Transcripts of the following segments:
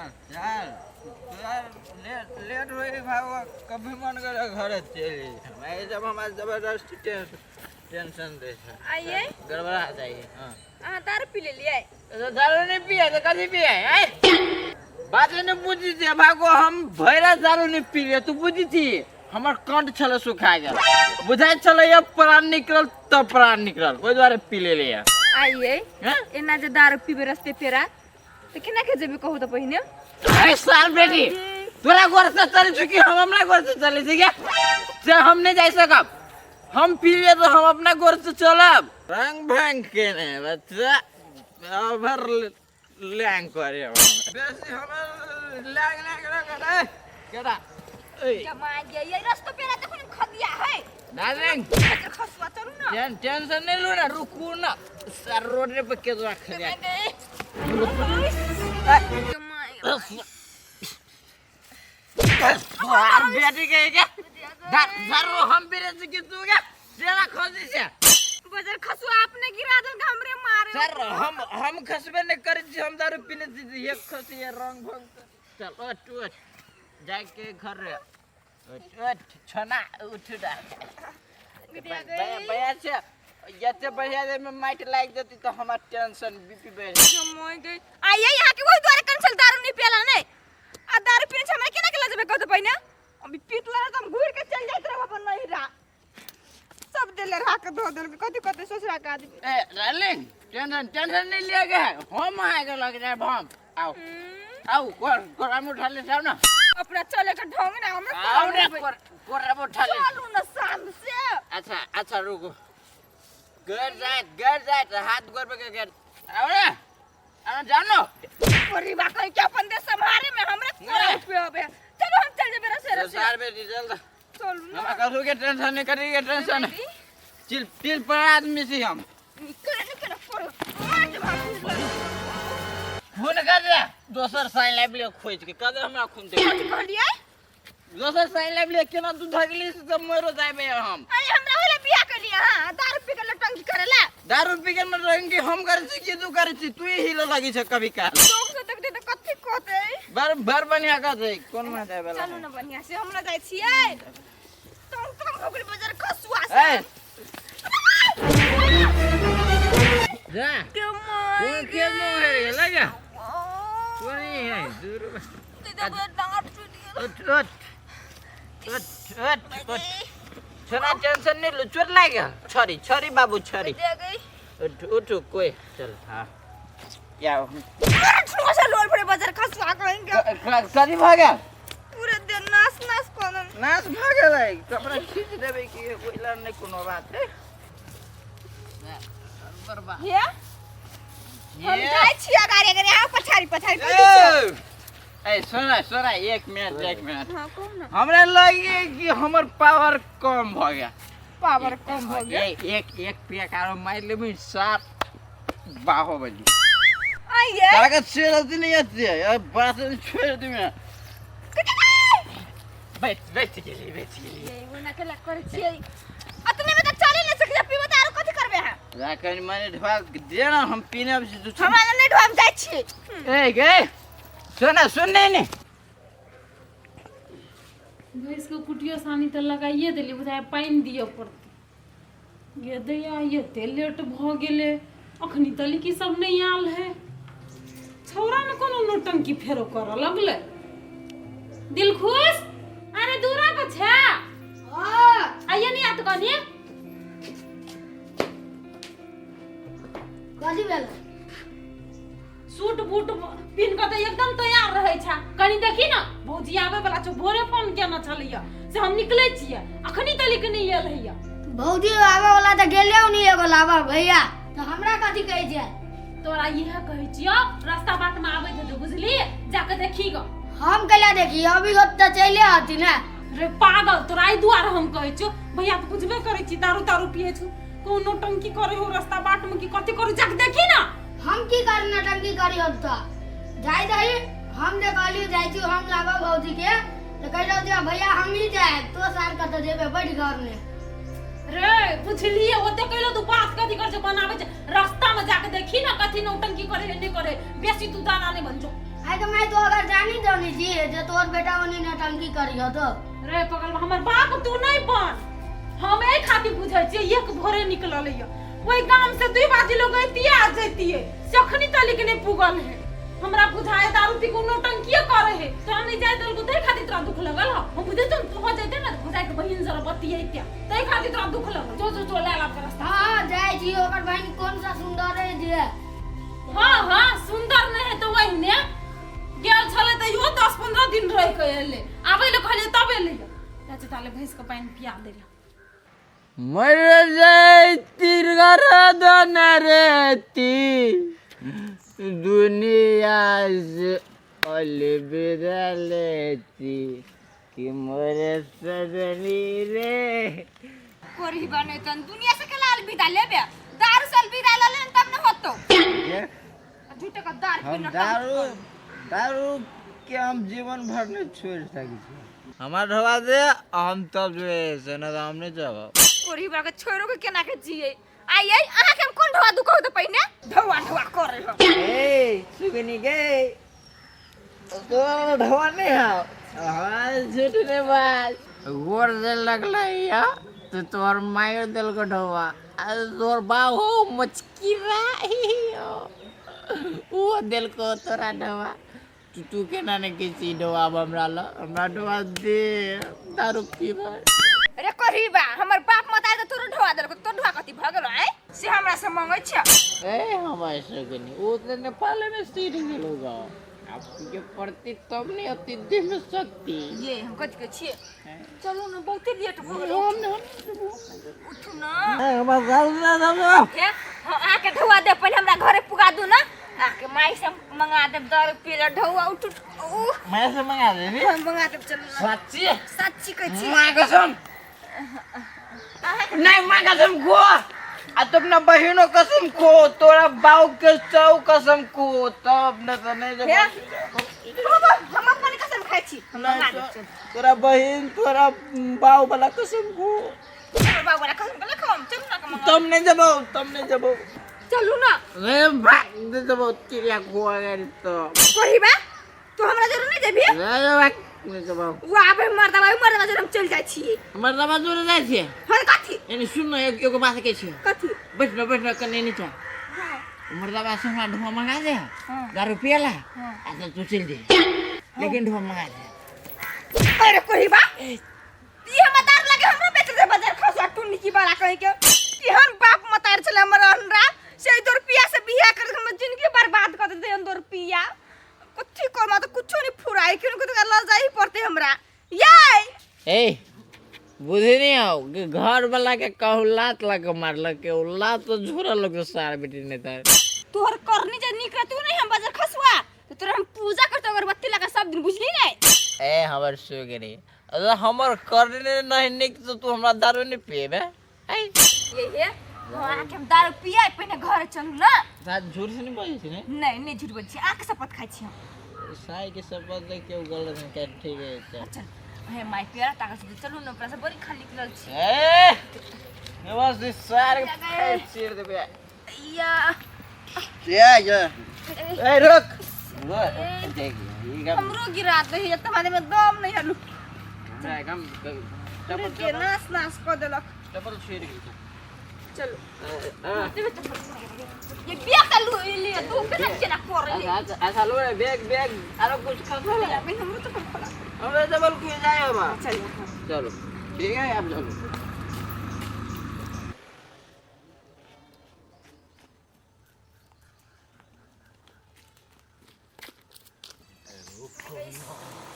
चल चल चल, लेट लेट होई भागो, कभी मन करे घरे चल मैं जब हमारे जबरदस्ती टेंशन टेंशन दे छै। आइए। गड़बड़ा जाइए। हाँ। अहाँ दारू पी लेलियै? तो दारू नहीं पिए तो कथी पिए हैं? बात नहीं बुझी छी भागो, हम भैरा दारू नहीं पी तू बुझी छी। हमर कंठ छले सुखा गेल, बुझाइत छलै अब प्राण निकलल तब प्राण निकलल, ओहि दुआरे पी लेलियै। आइए। हैं? एना जे दारू पीबे रस्ते पेरा तऽ केना के जेबै कहू तऽ पहिने? अरे साल बेटी, तोरा घर से चले छी कि हम अपना घर से चले छी? क्या से हम नहीं जा सकब, हम पी लिए तो हम अपना घर से चलब। रंग भंग के ने बच्चा ओवर लैंग करे बेसी, हमर लैंग लैंग करे केटा ए जमा गया ये रस्तो पेरा देखो ने, खदिया है। डार्लिंग। खसुआ, चलू ना। टेंशन नहीं लो ना, रुकू ना सर, रोड पे के रख दिया। बेटी के क्या दारू हम भी रे की तू क्या तेरा खोजी से बजर खसुआ आपने गिरा दल हमरे मारे। सर हम खसबे नहीं करे छी, हम दारू पीने छी, एक खसी ये रंग भंग। चल उठ उठ, जाके घर रे उठ उठ, छना उठ डा बया से जते बढ़िया दे में माइट लाग जती तो हमार टेंशन बीपी बढ़ जमाई गई। आइए, यहाँ के वही द्वारे कंसल दारू नहीं पियला नहीं आ दारू पीने से हमरा केना के लजबे कहते पहिने? अभी पीतला रह तो हम घूर के चल जाइत रहब अपन नहिरा। सब देले रहा के धो देल कथी कथी ससुरा के आदमी। ए डार्लिंग, टेंशन टेंशन नहीं लिया गया है, हम आएगा लग जाए हम आओ आओ कोर कोरा में उठा ले जाओ ना। अपना चले के ढंग ना हमरा। आओ ना, कोर कोरा में उठा ले। चलू ना शाम से। अच्छा अच्छा रुको, घर जाए घर जाए हाथ गोर पे के आओ ना, आओ जाओ ना। परी बा कहीं के अपन दे संभारे में हमरा कोरा उठबे। चलो हम चल जेबे रसे रसे। सार बेटी चल चलू ना। हमरा कथू के टेंशन नहीं करी के टेंशन चिल तिल पर आदमी छी हम। निकल निकल पड़ो मार दे भाभी। खून कर दे दोसर साइन लाइब ले खोज के कदे हमरा खून दे। कथी कहलियै? दोसर साइन लाइब ले केना तू धगली से तब मरो जाबे हम। अरे हमरा होले बियाह करिए। हां दारू पी के लटंगी करेला। दारू पी के नटंकी हम करै छी कि तू करै छी? तू ही हिले लागी छै कभी काल। लोग से देखते त कथी कहते? बर बर बढ़िया कहते कोन में जाबे वाला। चलू ना बढ़िया से हमरा जाइ छियै। तुम तुम हो गेल बजर खसुआ से। ए जा के माय कोन के मुंह है रे लगा कोन है दूर। दांत टूट गेल। उठ उठ उठ उठ उठ छोरा, टेंशन नहीं लो, चोट लाग गेल। छड़ी छड़ी बाबू छड़ी। दे गई। उठ उठ कोई चल। हाँ या पूरा ठोसा लोल पड़े बजर खसुआ कहेंगे। कथी भऽ गेल? पूरे दिन नास नास कोनन नाश भऽ गेलै, कपड़ा खींच देबै कि ओहि लए नहि कोनो बात है। हे हम जाइ छी अगाड़ि अगाड़ि, अहाँ पछाड़ी पछाड़ी पछाड़ी। ए सुन सुन, एक मिनट एक मिनट। हाँ कहू ना। हमरा लगे कि हमर पावर कम भऽ गेल। पावर कम भऽ गेल? एक एक एक पेक आरो मारि लेबै सात बाहुबली। आइए। ताकत से रहती नहीं आती है बात छोड़ दी मैं। बैठ बैठ गेली बैठ गेली। ये ओना के लग करै छियै, अतने में तऽ चले नहि सकैए, पीबै तऽ आरो कथी करबै अहाँ? राखन माने ढोआ दे ना, हम पीने अब से हमरा लग नहि ढोआब, जाइ छियै। ए गे सुन सुन नहीं नहीं। भैंसके कुटियो सानी तऽ लगाइए देलियै, बुझाइ पानि दिअ पड़तै। गे दैया, एते लेट भऽ गेलै, अखनी तलिक ई सब नहि आयल है। छौड़ा ने कोनो नौटंकी फेरो करऽ लगलै। दिल खुश, अरे दूरा पर छै, आइए नहीं आत कनी। कथी भेल? सूट बूट पिन कऽ तऽ एकदम तैयार रहै छै, कनी देखी ने, भौजी आबै वाला छौ, भोरे फोन केने छलैया से हम निकलै छियै, अखनी तलिक नहि आयल हैया। भौजी आबै वाला तऽ गेले नहीं एगो लाबा भैया, तऽ हमरा कथी कहै छै? तोरा इएह कहै छियौ, रास्ता बाट में आबैत हेतौ, बुझली, जाके देखी ग। हम कैला देखी? अभी तऽ चले हती ने। रे पागल, तोरा एहि दुआरे हम कहै छियौ, भैया तऽ बुझबे करै छी, दारू तारू पियै छौ, कोनो नौटंकी करै हो रास्ता बाट में कि कथी करू, जाके देखी ना। हम की करी नौटंकी करी? हम तऽ जाय दही, हम जे कहलियो जाइ छी हम लाबऽ भौजी के, तऽ कहलौ जे भैया हम ही जायब, तो सार कतऽ जेबे, बैठ घर में। रे बुझलिए, ओते कहलो तू बात कथी कर छै बनाबै छै, रास्ता में जाके देखी ना कथी नौटंकी करे है नहीं करे, बेसी तू दाना नहीं बन जो। आइ के मैं तो अगर जानी जानी छी जे तोर बेटा ओनी नौटंकी करियो तो। रे पगल, हमर बाप तू नहीं बन। हम एहि खातिर बुझै छियै, एक भोरे निकलल ये ओहि गाम से 2 बाजी लोग अइतिये आ जैतिये, से अखनी तलिक नहीं पुगल है। हमरा बुझाए दारू पी के नौटंकिए करे है, तोरा नहीं जाय देलको तै खातिर तोरा दुख लगल ह। हम बुझै छौ तू हो जैते ना बुझाए के बहिन जरा बतियैते तै खातिर तोरा दुख लगल। जो जो जो ले ला रास्ता। हाँ जाय छी, ओकर बहिन कौन सा सुंदर है जे। हाँ हाँ सुंदर नहीं है तो वही ने गेल छले त इहो 10-15 दिन रह के एले, आबै ले कहलिए तब एले। चाची ताले भैंस के पानि पिया देला। मर जाती गरदन रेती दुनिया से अलविदा लेती कि मोरे सजनी रे। कोरी बने तन दुनिया से कला अलविदा लेबे, दारू से अलविदा ले लेन तब न होतो। झूठे का दारू हम पीना। दारू दारू के हम जीवन भर नहीं छोड़ सकै छी। हमार ढोबा दे हम तब जो है से न तो हम नहीं जाब। कोरी बा के छोड़ो के केना के जिए आई आई अहाँ के हम कोन ढोआ दू कहू त पहिने ढोआ ढोआ करे हो। ए सुगनी के तो ढोआ नहीं है, हाँ झूठ नहीं बात। गोर दे लगला या तो तोर मायर दिल को ढोआ आ तोर बाप हो मचकी रहा वो दिल को तोरा ढोआ। तू तू के ना ने किसी ढोआ अब हमरा ल हमरा ढोआ दे दारू पीबा। अरे कोरी बा हमर बाप मत आए त तोरो ढोआ देलको, तोर ढोआ कथी भ गेलो आइ से हमरा से मंगै छ। ए हमारे सुगनी वो तो नेपाल में सीट गेलो गा आपके प्रति तब नहीं होती दिल में शक्ति। ये हम कथी के छिए, चलू न बहुते लेट भ गेलो। उठू न हे हां आके ढोआ दे पहिले हमरा घरे पुगा दू न, आके माई से मंगा देब दारू पीला ढोआ। उठ उठ उ मैं से मंगा दे रे, हम मंगा देब चलू न। सच्ची सच्ची कहै छी। मां कसम नहीं, मां कसम को आ तो अपना बहिनों कसम को तोरा बाऊ के सौ कसम को तब न तो नहीं हे जब हम अपन कसम खाइ छी, हम मंगा देब चलू। तोरा बहिन तोरा बाऊ वाला कसम को हमर बाऊ वाला कसम के खाम चलू न के मंगा। तब नहीं जबो, तब नहीं जबो, चलू न रे भाग दे जबो चिड़िया खुआ गई तो कोही बा तू हमरा जरूर नहीं जेबी। रे भाग नहीं जबो। वो आबे मर्दबा मर्दबा जरूर हम चल जाइ छियै। मर्दबा जरूर जाइ छियै। हर कथी यानी सुन न एगो बात कहै छियै। कथी? बैठ न बैठ न कने नीचा। मर्दबा से हमरा ढोआ मंगा दे, दारू पियला आ तो तू चल दे, लेकिन ढोआ मंगा दे। अरे कोही बा ई हमर दारू लगे हमरो बेच दे बाजार खसुआ टुन्नी की बाला कहि के केहन बाप मतार छले हमर हमरा से 2 रुपया से बियाह कर हमर जिंदगी बर्बाद कर दे 2 रुपया। कथी करमा त कुछो नहीं फुराई केन को त ल जाई पड़ते हमरा याय। ए बुझे नहीं आओ कि घर वाला के कहू लात लग मारलक के उ लात तो झोरा लग सार बेटी ने तार। तोहर करनी जे निक तू नहीं हम बाजार खसुआ तो तोरा हम पूजा करते अगरबत्ती लगा सब दिन बुझली नहीं। ए हमर सुगरी अरे हमर करने नहीं निक तो तू हमरा दारू नहीं पिएबे। आई ये हे हां के हम दारू पिए पहिने घर चलू ना। साथ झूठ से नहीं बोलै छी ने? नहीं नहीं झूठ बोलै छी, आंख शपथ खाइ छी हम। साई के शपथ ले के गलत नहीं कर ठीक है। चल हे my प्यारा ताकत से चलू न ऊपर से बड़ी खाली निकलल छी। ए बस इस सार के चीर देबे। या या या ए रुक देख ई हमरो गिरा दे है तुम्हारे में दम नहीं हलू। कम के नास नास क देलक। चप्पल छीर गेल। चलो ये बिया का लू लिए तू केना केना कर ले। अच्छा लो रे बैग बैग आरो कुछ खसो ले। अभी हमरो तो खोला हमरे चप्पल क्यों जाए हम। चलो चलो ठीक है आप चलो।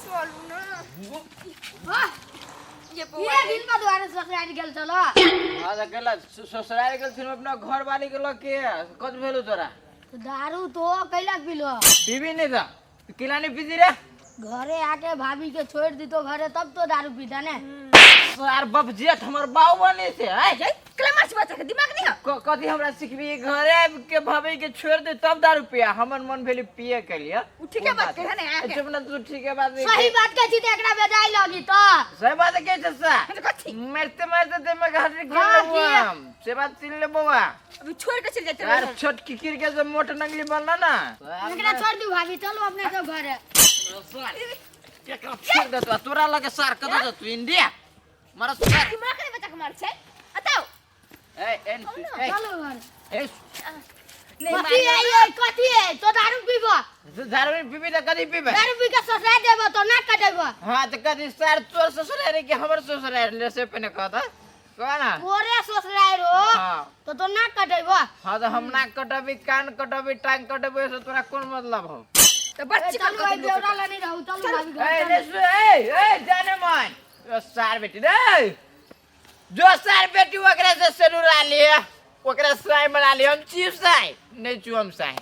चलू ना वाह ये ये दिन का द्वारे ससुराल गेल चलो। हां त गेला ससुराल गेल छिन अपना घर वाली के लग के कत भेलो तोरा? दारू तो कैला पीलो पीबी नहीं था किला नहीं पीती रे। घरे आके भाभी के छोड़ दी तो घरे तब तो दारू पीता ने। सार बाप जेठ हमर बाऊ बने से आय कला माछ बच्चा के दिमाग नहीं है। कथी हमरा सिखबी? घरे आबि के भाभी के छोड़ दे तब दारू पिया, हमर मन भेल पिए के लिए। उ ठीके बात कहे ने आके। चुप ना तू, ठीके बात नहीं सही कहे। बात कहै छी तऽ एकरा बेजाय लगी तऽ। सही बात कहै छै सा। हम कथी? मरते मरते दे में घाटी गिर हाँ, लेबो हम। से बात सुन ले बौआ। अभी छोड़ के चल जाते यार छोट किकिर के जो मोट नंगली बनला ना। एकरा छोड़ दू भाभी, चलू अपने सब घरे। एकरा छोड़ दे तोरा, तोरा लगे सार कतऽ जेतौ इंडिया? मारा सार। दिमाग नहीं बच्चा के मार छै। अताओ। ए ए ए चलू घरे। ए नहीं कथी है ये? कथी है? तो दारू पीबो। तू दारू नहीं पीबी तऽ कथी पीबे? दारू पी के ससुराल जेबो तो नाक कटेबो। हाँ तऽ कथी सार तोर ससुराल रे कि हमर ससुराल रे से पहिने कह तऽ। कह ना। तोरे ससुराल रो। हाँ। तो तो नाक कटेबो। हाँ तऽ हम नाक कटबी, कान कटबी, टांग कटबी, से तोरा कोन मतलब हौ? तो बच्ची चलू का आई बेवड़ा लनी रहू, चलू भाभी घर। ए चलू। रे ए ए जाने मन ओ सार बेटी रे, जो सार बेटी ओकरा से सरुरा लिए, ओकरा साय बना लिए, हम चीफ साय नहीं चू हम साय।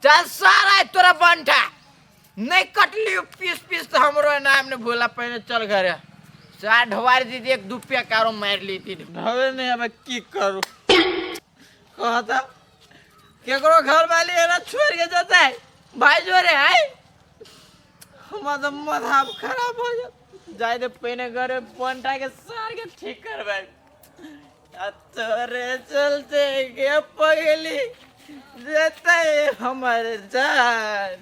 चल सारा तोरा बंठा नहीं कटली पीस पीस तो हमरो नाम ने भूला। पहले चल घरे सार ढवार दीदी एक दुपिया कारो मार ली थी। ढवे नहीं अब की करू कहता केकरो घर वाली है ना छोड़ के जाता है भाई जोरे है मतलब माथा खराब हो जाए जाए दे पहिने घरे पंटा के सार के ठीक करबै। आ तोरे चलते के पगली जेतै हमर जान,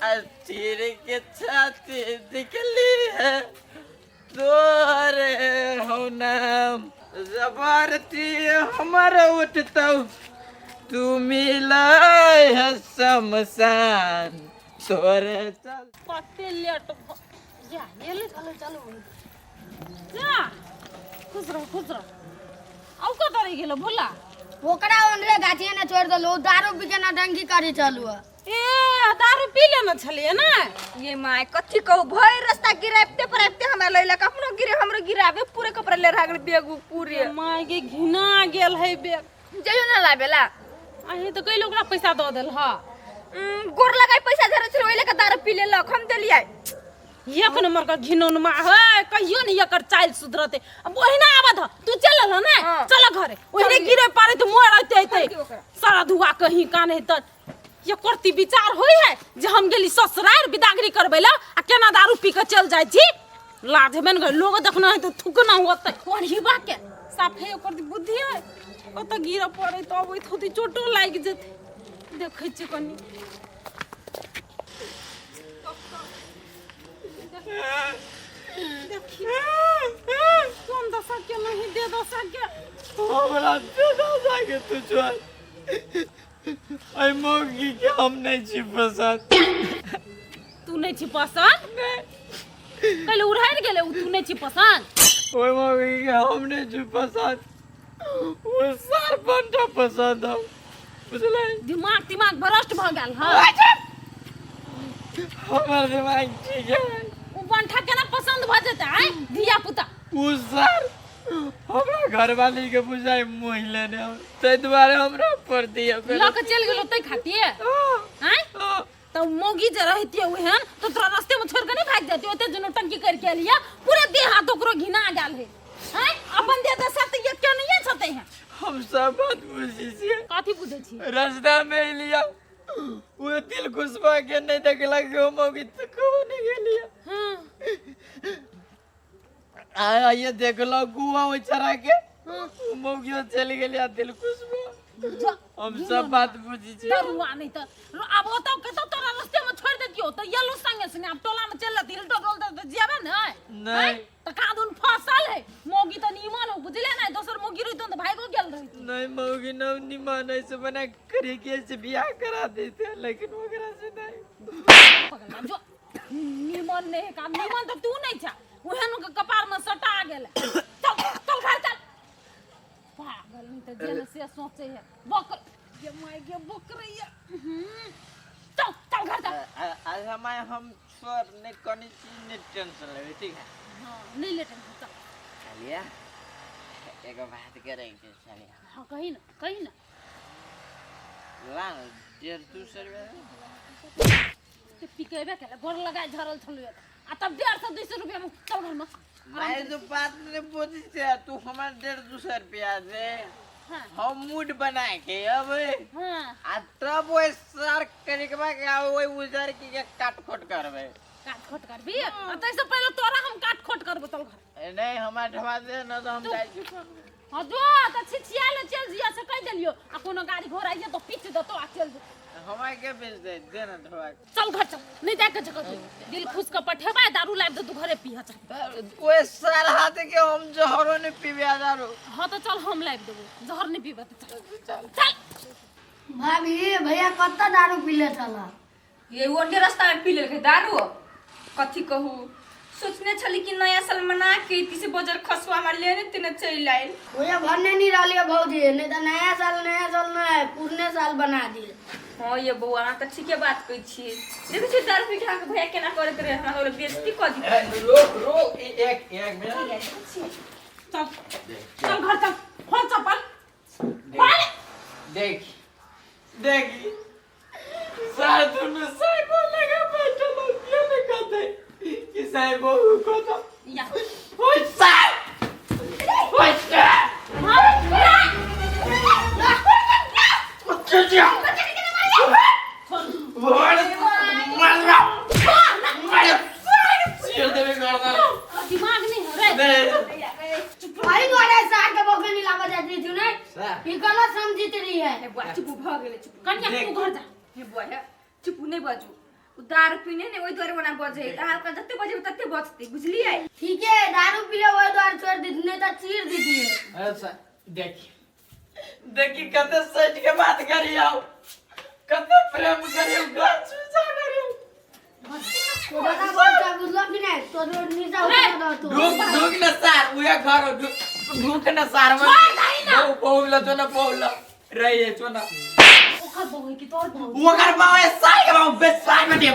आ चीर के छाती दिखली है तोरे हो नाम, जबरती हमर उठतौ तू मिलै है शमशान तोरे चल। कते लेट भ जा एलै। चलू चलू जा, खुश रह खुश रह। आउ कतऽ रहि गेलो भोला? ओकरा ओनरे गाछिए ने छोड़ देलू, दारू पी के नौटंकी करी चलू। ए दारू पी लेने छलियै ने? ये my कथी कहू, भरि रास्ता गिराबते पराबते हमरा लैलक, अपनो गिरे हमरो गिराबे, पूरे कपड़ा ले रहा गेल बेगू पूरे। माय गे घिना गेल है बेग। जइयो ना लाबेला। अहीं तऽ कैले ओकरा पैसा दऽ देल ह? गोर लगाई पैसा धरे छलै, ओहि लए के दारू पी लेलक, हम देलियै। एक नंबर का घिनौनमा है, कहियो नहीं एकर चाइल सुधरते। अब ओहिना आबत ह, तू चल ल ने। हाँ। चल घरे, ओहिने गिरे पारे तो मोर आते आते छोड़ दियौ ओकरा। सारा धुआ कहीं कान है त ये करती विचार होई है जे हम गेली ससुराल बिदागरी करबै ला आ केना दारू पी के चल जाइ छी। लाज हेबे ने करे, लोग देखना है तो थूकना होतै। कोढ़ीबा के साफे ओकर बुद्धि है, ओतऽ गिरऽ पड़ै तऽ अबैत होतै चोटो लागि जेतै। देखै छियै कनी देखिए कोन दशा के नहीं दे दशा के। हमरा दशा के तू छोड़, एहि मौगी के हम नहीं छी पसंद। तू नहीं छी पसंद? पहिले उड़ारि गेलै उ, तू नहीं छी पसंद? ओहि मौगी के हम नहीं छी पसंद, ओ सार बंटा पसंद हम, बुझलै? दिमाग तिमाग भ्रष्ट भऽ गेल हँ। हमर दिमाग ठीक है। उ बंठा केना पसंद भऽ जेतै आँय धिया पुता? उ सर हमरा घरवाली के बुझाइ मोहि लेने हम, ताहि दुआरे हमरा पर दिया लऽ के चलि गेलो ताहि खातिर आँय? तऽ मौगी जे रहितियै ओहन तऽ तोरा रस्ते में छोड़ के नहीं भागि जैतियै। ओते जे नौटंकी करके एलियै पूरे देह हाथ ओकरो घिना गेल है आँय? अपन देह दशा तऽ ये केनहिये छतै है। हम सब बात बुझै छियै। कथी बुझै छियै? रास्ता में एलियै ओ दिल खुशबा के नहीं देखलक ओ मौगी तऽ कबो नहीं गेलियै। हाँ आ ये देखलो गुआ बेचारा के ओ मौगियो चलि गेलियै आ दिल खुशबा। हम सब बात बुझै छियै। दरुआ नहीं तऽ आब ओतऽ कतौ तोरा रस्ते में छोड़ देतियौ तऽ येलो संगे संगे आब टोला में चलि रहती हिलटो डोल तऽ जेबे ने। नहीं। तऽ कादुन फसल है मौगी तऽ नीमन हो बुझले ने, दोसर मौगी रहितौ तऽ भागो गेल रहितौ। नहीं मौगी न निमान ऐसे बना करे के से बियाह करा देते लेकिन ओकरा से नहीं। पगला जो नीमन नहीं है काम, नीमन तऽ तू नहीं छा, ओहन के कपार में सटा गेल। चल चल घर चल। पागल नहीं तऽ जेल से सोचे है बक ये my गे बकरैया। चल चल घर चल। अच्छा my हम सर ने कनी चीज ने टेंशन लेबै, ठीक है? हाँ नहीं ले टेंशन, चल। चलिए एगो बात करेंगे चलिए। हाँ कही ना कही ना। ला ना 150-200 रुपया ते पिकेबे केले गोर लगाय झरल छलु आ तब 150-200 रुपया में चल घर में। माय जो बात नहीं पूछी छे तू हमार 150 रुपया दे। हाँ। हम मूड बना के अब हाँ। आ तब ओइ सर करिकबा के आ ओइ उजर की के काट खोट करबे। काट खोट करबी? आ तैसे पहिले तोरा हम काट खोट करबो, चल घर। ए, नहीं हमरा ढवा दे न तो हम जाइ छी। हाँ जो त छिछिया ले चल जिया से कह देलियो, आ कोनो गाड़ी घोड़ा आइए तो पीट देतो आ चल जो। हमरा के बेच दे दे न ढवा। चल घर चल, नहीं जाके जगह तू दिल खुश के पठेबा, दारू लाइब दे तू घरे पीह चल। ओए सर हाथ के हम जहरो ने पीबे दारू। हाँ तो चल हम लाइब देबो, जहर नहीं पीबे त चल। चल चल। भाभी भैया कत्ता दारू पीले छला? ये ओने रास्ता में पी लेलकै दारू। कथी कहू, सोचने छली कि नया साल मना के किसी बजर खसुआ हमरा लेने तेने चलि आयल। ओए भन्ने नहीं रहलियो भौजी, नहीं तो नया साल नहीं पुरने साल बना दिए। हाँ ये बौआ अहाँ तऽ ठीके बात कहै छियै। देखै छियै दारू पी के अहाँके भैया केना करैत रहै, हमरा सबके बेइज्जती कऽ दितै। रोक रोक एक एक मिनट। चल चल घर चल, खोल चप्पल खोल। देख देख सार दुनु साहेब लगा बैठल हो, ये ने कहते कि साहेब बहु को तो या ओए साहब ओए साहब दिमाग नहीं है रे। वही द्वारे सार के बौके नहीं लावा जाती थी ने, ई गलत समझित रही है। हे बुआ चुप भऽ गेलै, चुप। कनिया तू घर जा। हे बुआ हे चुप, नहि बाजू। ओ दारू पीने ने ओहि दुआरे ओना बजै, अहाँ ओकरा जते बजेबै तते बजतै, बुझलियै? ठीक है दारू पीले वही द्वारे छोड़ दी, नहीं तो चीर दी थी। देखी देखी कते सच के बात करियो, कते प्रेम करियो, गाछ ऊंचा करियो। तो बता बच्चा बुझलो कि नहीं तो नीचा उतर दो तू। ढूक ढूक न सार उहे घर ढूक न सार में बहु बहु ल तो न बहु ल रही है चो न ओकर बहु है कि तोर बहु? ओकर बहु है सार के बहु बेसार में दे।